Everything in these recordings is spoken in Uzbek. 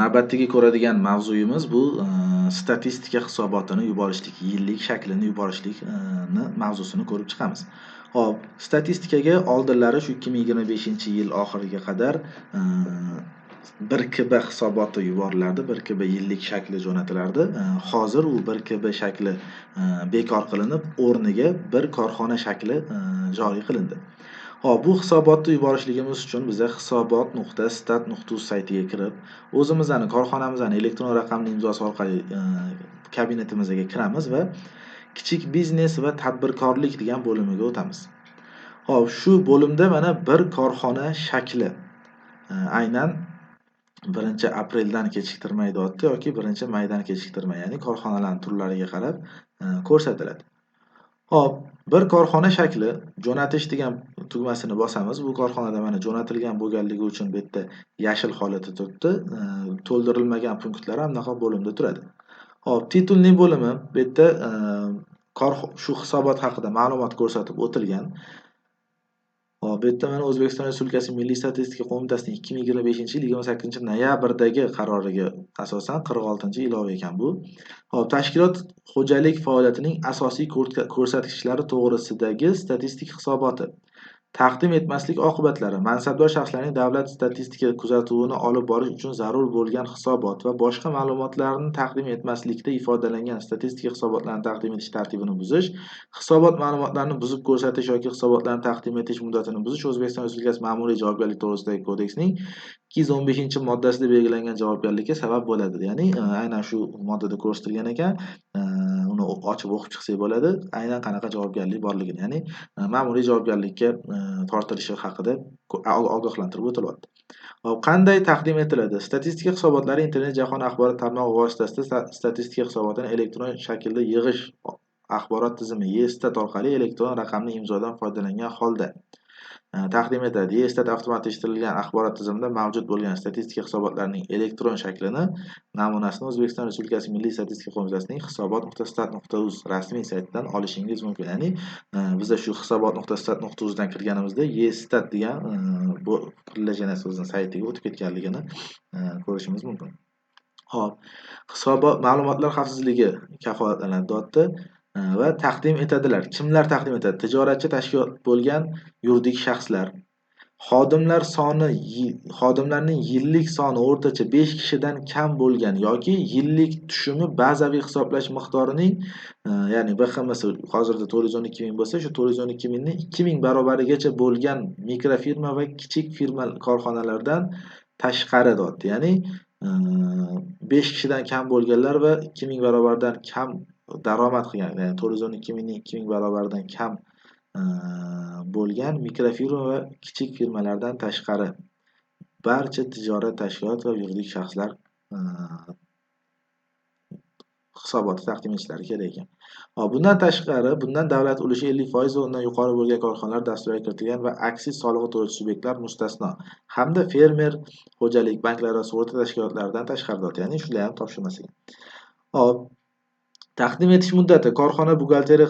Navbatdagi ko'radigan mavzuyimiz bu statistika hisobotini yuborishlik, yillik shaklini yuborishlikni mavzusini ko'rib chiqamiz. Xo'p, statistikaga oldinlari shu 2025-yil oxiriga qadar 1KB hisoboti yuborilardi, 1KB yillik shakli jo'natilardi. Hozir u 1KB shakli bekor qilinib, o'rniga bir korxona shakli joriy qilindi. Xo'p, bu hisobotni yuborishligimiz uchun biza hisobot.stat.uz saytiga kirib, o'zimizni korxonamizni elektron raqamli imzosi orqali kabinetimizga kiramiz va kichik biznes va tadbirkorlik degan bo'limiga o'tamiz. Xo'p, shu bo'limda mana bir korxona shakli aynan 1-apreldan kechiktirmay deyapti yoki 1-maydan kechiktirmay, ya'ni korxonalarning turlariga qarab ko'rsatiladi. Xo'p, bir korxona shakli jo'natish degan tugmasini bosamiz. Bu korxonada mana jo'natilgan bo'lganligi uchun bu yerda yashil holatda turibdi. To'ldirilmagan punktlar ham bunaqa bo'limda turadi. Xo'p, titulning bo'limi bu yerda shu hisobot haqida ma'lumot ko'rsatib o'tilgan. Xo'p, bu yerda mana O'zbekiston Respublikasi Milliy statistika qo'mitasining 2025-yil 28-noyabrdagi qaroriga asosan 46-ilova ekan bu. Xo'p, tashkilot xo'jalik faoliyatining asosiy ko'rsatkichlari to'g'risidagi statistik hisoboti taqdim etmaslik oqibatlari, mansabdor shaxslarning davlat statistika kuzatuvini olib borish uchun zarur bo'lgan hisobot va boshqa ma'lumotlarni taqdim etmaslikda ifodalangan statistika hisobotlarini taqdim etish tartibini buzish, hisobot ma'lumotlarini buzib ko'rsatish yoki hisobotlarni taqdim etish muddatini buzish O'zbekiston Respublikasi Ma'muriy javobgarlik to'g'risidagi kodeksning 215-moddasida belgilangan javobgarlikka sabab bo'ladi. Ya'ni aynan shu moddada ko'rsatilgan ekan, uni ochib o'qib chiqsak bo'ladi, aynan qanaqa javobgarlik borligini, ya'ni ma'muriy javobgarlikka tortilishi haqida ogohlantirib o'tilyapti. Xo'p, qanday taqdim etiladi? Statistika hisobotlari internet jahon axborot tarmog'i vositasida statistika hisobotini elektron shaklda yig'ish axborot tizimi eStat orqali elektron raqamli imzodan foydalangan holda taqdim etadi. eStat avtomatlashtirilgan axborot tizimida mavjud bo'lgan statistika hisobotlarining elektron shaklini namunasini O'zbekiston Respublikasi Milliy statistika qo'mitasining hisobot.stat.uz rasmiy saytidan olishingiz mumkin. Ya'ni biza shu hisobot.stat.uz dan kirganimizda eStat degan bu приложение o'zining saytiga o'tib ketganligini ko'rishimiz mumkin. Xo'p, hisobot ma'lumotlar xavfsizligi kafolatlanadi deyapti va taqdim etadilar. Kimlar taqdim etadi? Tijoratchi tashkilot bo'lgan yuridik shaxslar, xodimlar soni, xodimlarning yillik soni o'rtacha 5 kishidan kam bo'lgan yoki yillik tushumi bazaviy hisoblash miqdorining, ya'ni BHMS hozirda 412 ming bo'lsa, shu 412 mingning 2000 barobarigacha bo'lgan mikrofirma va kichik firma korxonalardan tashqari deyapti. Ya'ni 5 kishidan kam bo'lganlar va 2000 barobardan kam daromad qilgan, ya'ni 412 mingning 2000 barobaridan kam bo'lgan mikrofirma va kichik firmalardan tashqari barcha tijorat tashkilot va yuridik shaxslar hisoboti taqdim etishlari kerak ekan. Xo'p, bundan tashqari, bundan davlat ulushi 50% va undan yuqori bo'lgan korxonalar dasturga kiritilgan va aksiz solig'i to'lovchi subyektlar mustasno hamda fermer xo'jalik banklari va sug'urta tashkilotlaridan tashqari, ya'ni shular ham topshirmas ekan. Xo'p, taqdim etish muddati korxona buxgalteriya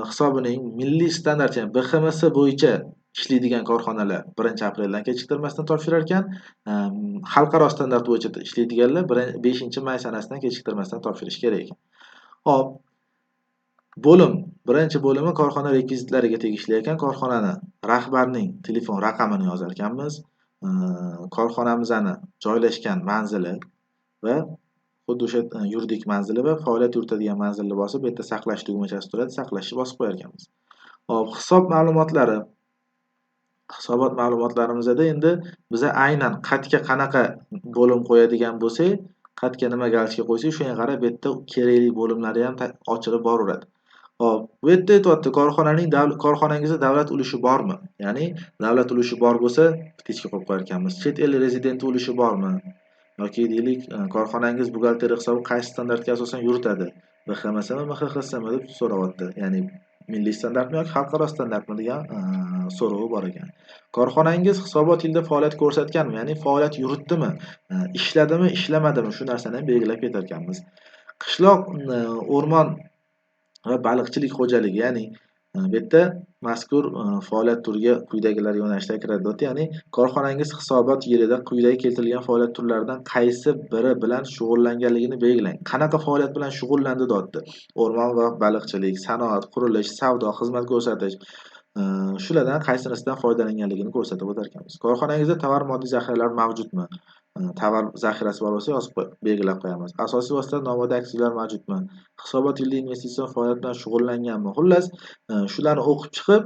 hisobining milliy standart, ya'ni BHMS bo'yicha ishlaydigan korxonalar 1-apreldan kechiktirmasdan topshirar ekan, xalqaro standart bo'yicha ishlaydiganlar 5-may sanasidan kechiktirmasdan topshirish kerak ekan. Xo'p, bo'lim, birinchi bo'limi korxona rekvizitlariga tegishli ekan. Korxonani rahbarning telefon raqamini yozar ekanmiz, korxonamizni joylashgan manzili va xuddi o'sha yuridik manzili va faoliyat yuritadigan manzilni bosib, bu yerda saqlash tugmachasi turadi, saqlashni bosib qo'yar ekanmiz. Xo'p, hisob ma'lumotlari. Hisobot ma'lumotlarimizda endi biza aynan qatga qanaqa bo'lim qo'yadigan bo'lsak, qatga nima galchka qo'ysak, shunga qarab bu yerda kerakli bo'limlari ham ochilib boraveradi. Xo'p, bu yerda aytyapti, korxonangizda davlat ulushi bormi? Ya'ni davlat ulushi bor bo'lsa, птичка qo'yib qo'yar ekanmiz. Chet el rezidenti ulushi bormi? Yoki deylik, korxonangiz buxgalteriya hisobi qaysi standartga asosan yuritadi? BHMSmi, MXXSmi deb so'rayapti. Ya'ni milliy standartmi yoki xalqaro standartmi degan so'rovi bor ekan. Korxonangiz hisobot yilida faoliyat ko'rsatganmi? Ya'ni faoliyat yuritdimi? Ishladimi, ishlamadimi? Shu narsani ham belgilab ketar ekanmiz. Qishloq, o'rmon va baliqchilik xo'jaligi, ya'ni bu yerda Mazkur faoliyat turiga quyidagilar yo'nalishlar kiradi. Ya'ni korxonangiz hisobot yilida quyidagi keltirilgan faoliyat turlaridan qaysi biri bilan shug'ullanganligini belgilang. Qanaqa faoliyat bilan shug'ullandi deyapti. O'rmon va baliqchilik, sanoat, qurilish, savdo, xizmat ko'rsatish, shulardan qaysinisidan foydalanganligini ko'rsatib o'tar ekanmiz. Korxonangizda tovar moddiy zaxiralar mavjudmi? Tovar zaxirasi bor bo'lsa yozib belgilab qo'yamiz. Asosiy vositalar nomoddiy aktivlar mavjudmi? Hisobot yilida investitsion faoliyat bilan shug'ullanganmi? Xullas, shularni o'qib chiqib,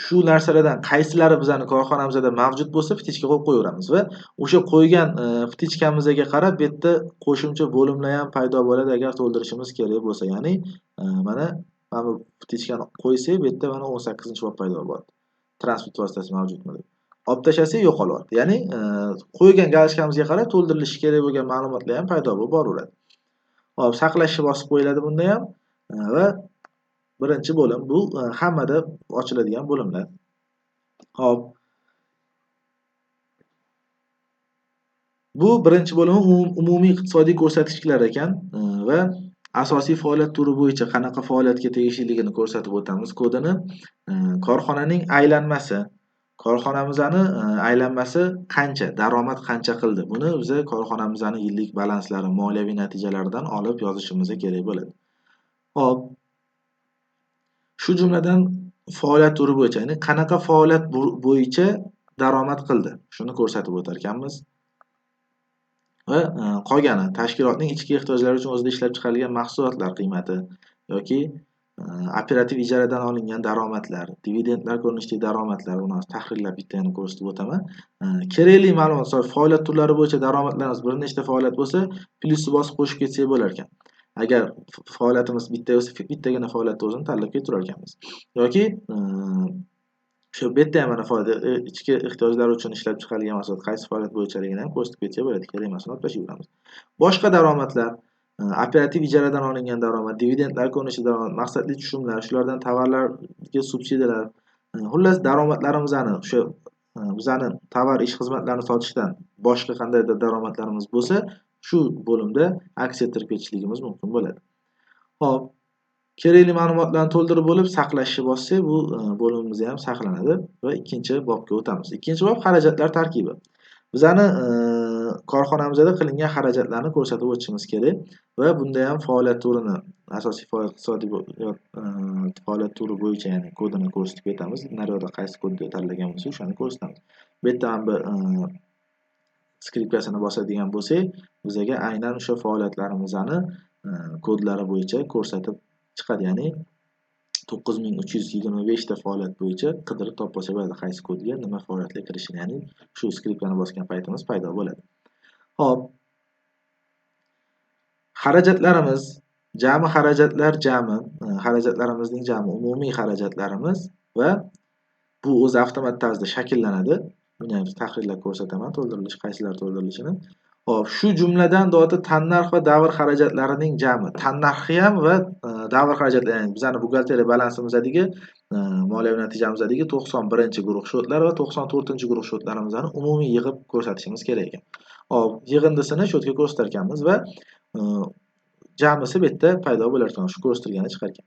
shu narsalardan qaysilari bizning korxonamizda mavjud bo'lsa, ptichka qo'yib qo'yaveramiz va o'sha qo'ygan ptichkamizga qarab bu yerda qo'shimcha bo'limlar ham paydo bo'ladi agar to'ldirishimiz kerak bo'lsa. Ya'ni mana bu ptichkani qo'ysak, bu yerda mana 18-bob paydo bo'ladi. Transport vositasi mavjudmi deb. Olib tashlasak yo'qolyapti. Ya'ni qo'ygan galishkamizga qarab to'ldirilishi kerak bo'lgan ma'lumotlar ham paydo bo'lib boraveradi. Hop, saqlashni bosib qo'yiladi bunda ham va birinchi bo'lim bu hammada ochiladigan bo'limlar. Hop. Bu birinchi bo'limi umumiy iqtisodiy ko'rsatkichlar ekan va asosiy faoliyat turi bo'yicha qanaqa faoliyatga tegishliligini ko'rsatib o'tamiz kodini. Korxonaning aylanmasi, korxonamizni aylanmasi qancha, daromad qancha qildi? Buni biz korxonamizning yillik balanslari, moliyaviy natijalaridan olib yozishimiz kerak bo'ladi. Hop. Shu jumladan faoliyat turi bo'yicha, ya'ni qanaqa faoliyat bo'yicha daromad qildi, shuni ko'rsatib o'tar ekanmiz. Va qolgani tashkilotning ichki ehtiyojlari uchun o'zida ishlab chiqarilgan mahsulotlar qiymati yoki operativ ijaradan olingan daromadlar, dividendlar ko'rinishidagi daromadlar, buni tahrirlab bitta yana ko'rsatib o'taman. Kerakli ma'lumot, faoliyat turlari bo'yicha daromadlarimiz bir nechta faoliyat bo'lsa, plyusni bosib qo'shib ketsak bo'lar ekan. Agar faoliyatimiz bitta bo'lsa, bittagina faoliyatni o'zini tanlab ketaverar ekanmiz. Yoki shu bu yerda ham mana foyda ichki ehtiyojlar uchun ishlab chiqarilgan mahsulot qaysi faoliyat bo'yichaligini ham ko'rsatib ketsak bo'ladi. Kerak emasini olib tashlayveramiz. Boshqa daromadlar, operativ ijaradan olingan daromad, dividendlar ko'rinishida daromad, maqsadli tushumlar, shulardan tovarlarga subsidiyalar, xullas daromadlarimizni o'sha bizani tovar ish xizmatlarini sotishdan boshqa qandaydir daromadlarimiz bo'lsa, shu bo'limda aks ettirib ketishligimiz mumkin bo'ladi. Xo'p, kerakli ma'lumotlarni to'ldirib bo'lib, saqlashni bossak, bu bo'limimiz ham saqlanadi va ikkinchi bobga o'tamiz. Ikkinchi bob xarajatlar tarkibi. Bizani korxonamizda qilingan xarajatlarni ko'rsatib o'tishimiz kerak va bunda ham faoliyat turini, asosiy faoliyat iqtisodiy faoliyat turi bo'yicha, ya'ni kodini ko'rsatib ketamiz. Naryoqda qaysi kodni tanlagan bo'lsak, o'shani ko'rsatamiz. Bu yerda ham bir skripkasini bosadigan bo'lsak, bizaga aynan o'sha faoliyatlarimizni kodlari bo'yicha ko'rsatib chiqadi. Ya'ni 9325 ta faoliyat bo'yicha qidirib topib olsa bo'ladi qaysi kodga nima faoliyatlar kirishini, ya'ni shu skripkani bosgan paytimiz paydo bo'ladi. Xo'p. Xarajatlarimiz, jami xarajatlar jami, xarajatlarimizning jami, umumiy xarajatlarimiz va bu o'zi avtomat tarzda shakllanadi. Buni ham tahrirlab ko'rsataman, to'ldirilish, qaysilar to'ldirilishini. Xo'p, shu jumladan doti tannarx va davr xarajatlarining jami. Tannarxi ham va davr xarajatlari, ya'ni bizning buxgalteriya balansimizdagi, moliyaviy natijamizdagi 91-guruh shotlar va 94-guruh shotlarimizni umumiy yig'ib ko'rsatishimiz kerak ekan. Xo'p, yig'indisini shotga ko'rsatar ekanmiz va jamisi bu yerda paydo bo'lar ekan, shu ko'rsatilgani chiqar ekan.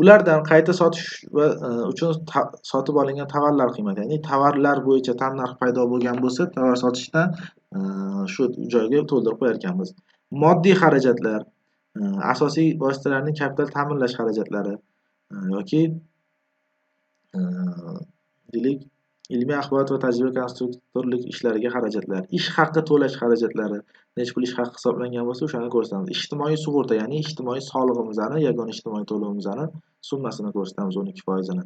Ulardan qayta sotish va uchun sotib olingan tovarlar qiymati, ya'ni tovarlar bo'yicha tannarx paydo bo'lgan bo'lsa, tovar sotishdan shu joyga to'ldirib qo'yar ekanmiz. Moddiy xarajatlar, asosiy vositalarning kapital ta'minlash xarajatlari yoki deylik ilmiy axborot va tajriba konstruktorlik ishlariga xarajatlar, ish haqi to'lash xarajatlari, necha pul ish haqi hisoblangan bo'lsa, o'shani ko'rsatamiz. Ijtimoiy sug'urta, ya'ni ijtimoiy solig'imizni, yagona ijtimoiy to'lovimizni summasini ko'rsatamiz, 12%ini.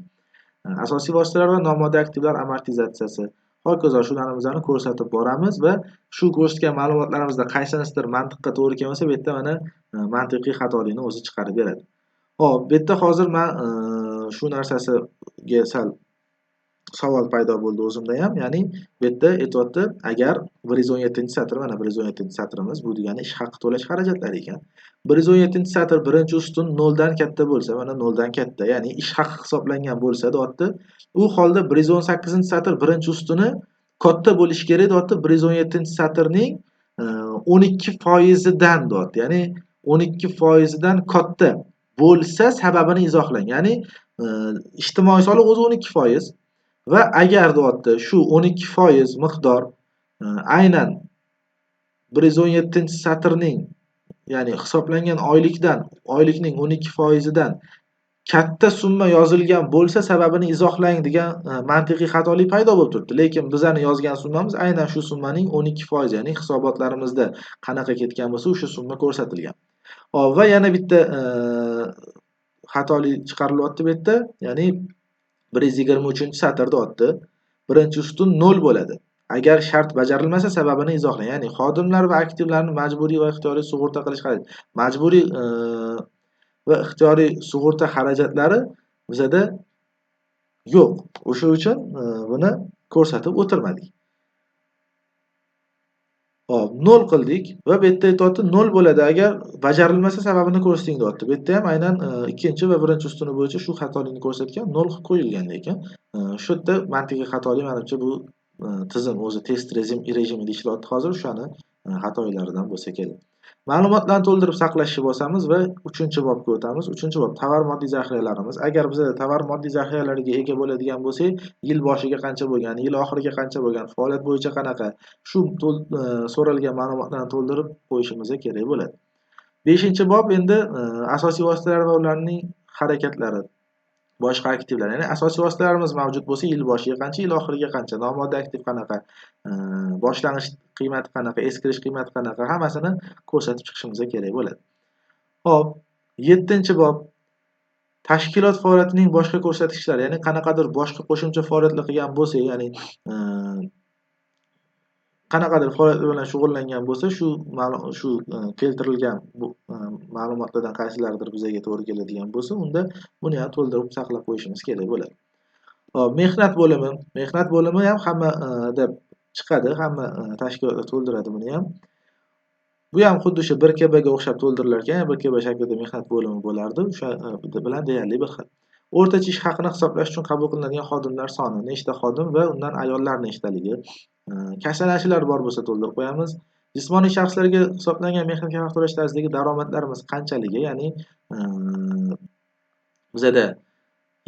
Asosiy vositalar va nomoddiy aktivlar amortizatsiyasi, hokazo shularimizni ko'rsatib boramiz va shu ko'rsatgan ma'lumotlarimizda qaysinisidir mantiqqa to'g'ri kelmasa, bu yerda mana mantiqiy xatolikni o'zi chiqarib beradi. Xo'p, bu yerda hozir men shu narsasiga sal savol paydo bo'ldi o'zimda ham, ya'ni bu yerda aytyapti, agar 117-satr, mana 117-satrimiz, bu degani ish haqi to'lash xarajatlari ekan. 117-satr birinchi ustun 0 dan katta bo'lsa, mana 0 dan katta, ya'ni ish haqi hisoblangan bo'lsa, deyapti. U holda 118-satr birinchi ustuni katta bo'lishi kerak, deyapti. 117-satrning 12%idan, deyapti. Ya'ni 12%idan katta bo'lsa sababini izohlang. Ya'ni Ijtimoiy soliq o'zi 12% va agar deyapti shu 12% miqdor aynan 117-satrning, ya'ni hisoblangan oylikdan, oylikning 12% dan katta summa yozilgan bo'lsa, sababini izohlang degan mantiqiy xatolik paydo bo'lib turibdi. Lekin bizani yozgan summamiz aynan shu summaning 12%, ya'ni hisobotlarimizda qanaqa ketgan bo'lsa, o'sha summa ko'rsatilgan. Hop, va yana bitta xatolik chiqarilyapti bu yerda, ya'ni 123-satr deyapti. Birinchi ustun 0 bo'ladi. Agar shart bajarilmasa sababini izohlang. Ya'ni xodimlar va aktivlarni majburiy va ixtiyoriy sug'urta qilish xarajati. Majburiy va ixtiyoriy sug'urta xarajatlari bizada yo'q. O'sha uchun buni ko'rsatib o'tirmadik. Hop, 0 qildik va bu yerda aytyapti 0 bo'ladi agar bajarilmasa sababini ko'rsating deyapti. Bu yerda ham aynan ikkinchi va birinchi ustuni bo'yicha shu xatolikni ko'rsatgan, 0 qilib qo'yilgan lekin shu yerda mantiqiy xatolik menimcha bu tizim o'zi test rejimida ishlayapti hozir, o'shani xatolaridan bo'lsa kerak. Ma'lumotlarni to'ldirib saqlashni bosamiz va 3-bobga o'tamiz. 3-bob tovar moddiy zaxiralarimiz. Agar bizda tovar moddiy zaxiralariga ega bo'ladigan bo'lsak, yil boshiga qancha bo'lgan, yil oxiriga qancha bo'lgan, faoliyat bo'yicha qanaqa, shu so'ralgan ma'lumotlarni to'ldirib qo'yishimiz kerak bo'ladi. 5-bob endi asosiy vositalar va ularning harakatlari, boshqa aktivlar, ya'ni asosiy vositalarimiz mavjud bo'lsa, yil boshiga qancha, yil oxiriga qancha, nomoddiy aktiv qanaqa, boshlang'ich qiymati qanaqa, eskirish qiymati qanaqa, hammasini ko'rsatib chiqishimiz kerak bo'ladi. Xo'p, 7-bob tashkilot faoliyatining boshqa ko'rsatkichlari, ya'ni qanaqadir boshqa qo'shimcha faoliyatlar qilgan bo'lsa, ya'ni qanaqadir faoliyat bilan shug'ullangan bo'lsa, shu keltirilgan bu ma'lumotlardan qaysilaridir bizga to'g'ri keladigan bo'lsa, unda buni ham to'ldirib saqlab qo'yishimiz kerak bo'ladi. Xo'p, mehnat bo'limi. Mehnat bo'limi ham hamma deb chiqadi, hamma tashkilotlar to'ldiradi buni ham. Bu ham xuddi o'sha 1 KB ga o'xshab to'ldirilar ekan, 1 KB shaklida mehnat bo'limi bo'lardi, o'sha bilan deyarli bir xil. O'rtacha ish haqini hisoblash uchun qabul qilinadigan xodimlar soni, nechta xodim va undan ayollar nechtaligi, kasanachilar bor bo'lsa to'ldirib qo'yamiz. Jismoniy shaxslarga hisoblangan mehnatga haq to'lash tarzidagi daromadlarimiz qanchaligi, ya'ni bizada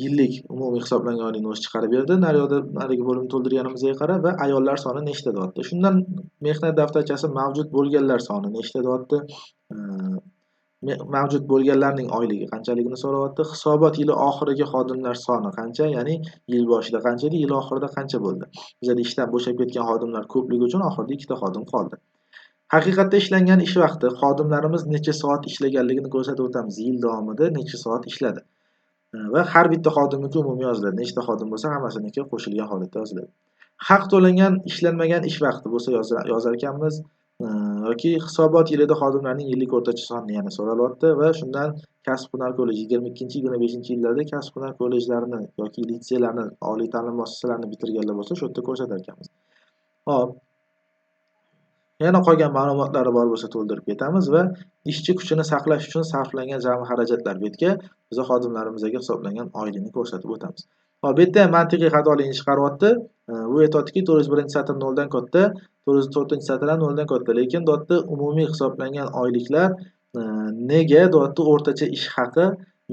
yillik umumiy hisoblangan oylikni o'zi chiqarib berdi. Naryoqda narigi bo'limni to'ldirganimizga qarab va ayollar soni nechta deyapti. Shundan mehnat daftarchasi mavjud bo'lganlar soni nechta deyapti. Mavjud bo'lganlarning oyligi qanchaligini so'rayapti. Hisobot yili oxiriga xodimlar soni qancha, ya'ni yil boshida qancha edi, yil oxirida qancha bo'ldi. Bizada ishdan bo'shab ketgan xodimlar ko'pligi uchun oxirida 2 ta xodim qoldi. Haqiqatda ishlangan ish vaqti, xodimlarimiz necha soat ishlaganligini ko'rsatib o'tamiz. Yil davomida necha soat ishladi. Va har bitta xodimniki umumiy yoziladi. Nechta xodim bo'lsa hammasiniki qo'shilgan holatda yoziladi. Haq to'langan ishlanmagan ish vaqti bo'lsa yozar ekanmiz. Yoki hisobot yilida xodimlarning yillik o'rtacha sonini yana so'ralyapti va shundan kasb-hunar kolleji 22-25 yillarda kasb-hunar kollejlarini yoki litseylarni, oliy ta'lim muassasalarini bitirganlar bo'lsa, shu yerda ko'rsatar ekanmiz. Xo'p. Yana qolgan ma'lumotlari bor bo'lsa to'ldirib ketamiz va ishchi kuchini saqlash uchun sarflangan jami xarajatlar, bu yerga biz xodimlarimizga hisoblangan oylikni ko'rsatib o'tamiz. Xo'p, bu yerda ham mantiqiy xatolikni chiqaryapti. Bu aytyaptiki, 401-satr 0 dan katta, 404-satr ham 0 dan katta, lekin deyapti umumiy hisoblangan oyliklar nega deyapti o'rtacha ish haqi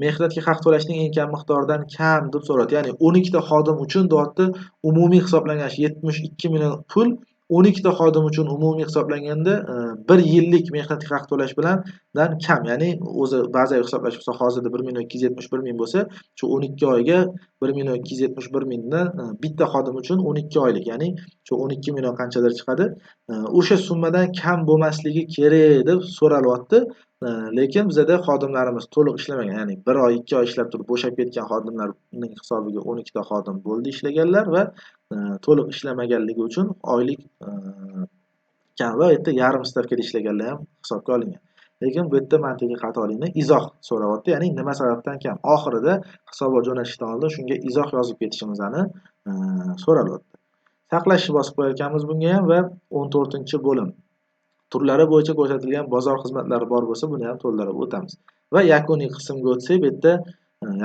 mehnatga haq to'lashning eng kam miqdoridan kam deb so'rayapti. Ya'ni 12 ta xodim uchun deyapti umumiy hisoblangan 72 million pul 12 ta xodim uchun umumiy hisoblanganda 1 yillik mehnatga haq to'lash bilan dan kam. Ya'ni o'zi bazaviy hisoblash bo'lsa hozirda 1 million 271 ming bo'lsa, shu 12 oyga 1 million 271 mingdan bitta xodim uchun 12 oylik, ya'ni shu 12 million qanchadir chiqadi. O'sha summadan kam bo'lmasligi kerak deb so'ralyapti. Lekin bizada xodimlarimiz to'liq ishlamagan, ya'ni 1 oy, 2 oy ishlab turib bo'shab ketgan xodimlarning hisobiga 12 ta xodim bo'ldi ishlaganlar va to'liq ishlamaganligi uchun oylik kam va yerda yarim stavkada ishlaganlar ham hisobga olingan. Lekin bu yerda mantiqiy xatolikni izoh so'rayapti, ya'ni nima sababdan kam. Oxirida hisobot jo'natishdan oldin shunga izoh yozib ketishimizni so'ralyapti. Saqlashni bosib qo'yar ekanmiz bunga ham va 14-bo'lim turlari bo'yicha ko'rsatilgan bozor xizmatlari bor bo'lsa, buni ham to'ldirib o'tamiz. Va yakuniy qismga o'tsak, bu yerda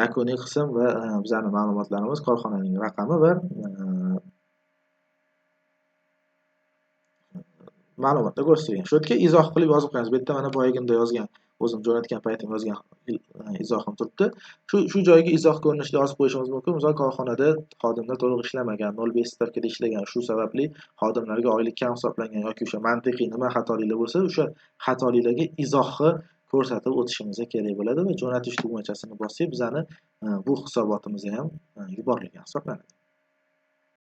yakuniy qism va bizning ma'lumotlarimiz, korxonaning raqami va ma'lumotlar ko'rsatilgan. Shu yerga izoh qilib yozib qo'yamiz. Bu yerda mana boyagimda yozgan O'zim jo'natgan paytim yozgan izohim turibdi. Shu joyga izoh ko'rinishida yozib qo'yishimiz mumkin. Misol, korxonada xodimlar to'liq ishlamagan, 0,5 stavkada ishlagan, shu sababli xodimlarga oylik kam hisoblangan yoki o'sha mantiqiy nima xatoliklar bo'lsa, o'sha xatoliklarga izohni ko'rsatib o'tishimiz kerak bo'ladi va jo'natish tugmachasini bossak, bizani bu hisobotimiz ham yuborilgan hisoblanadi.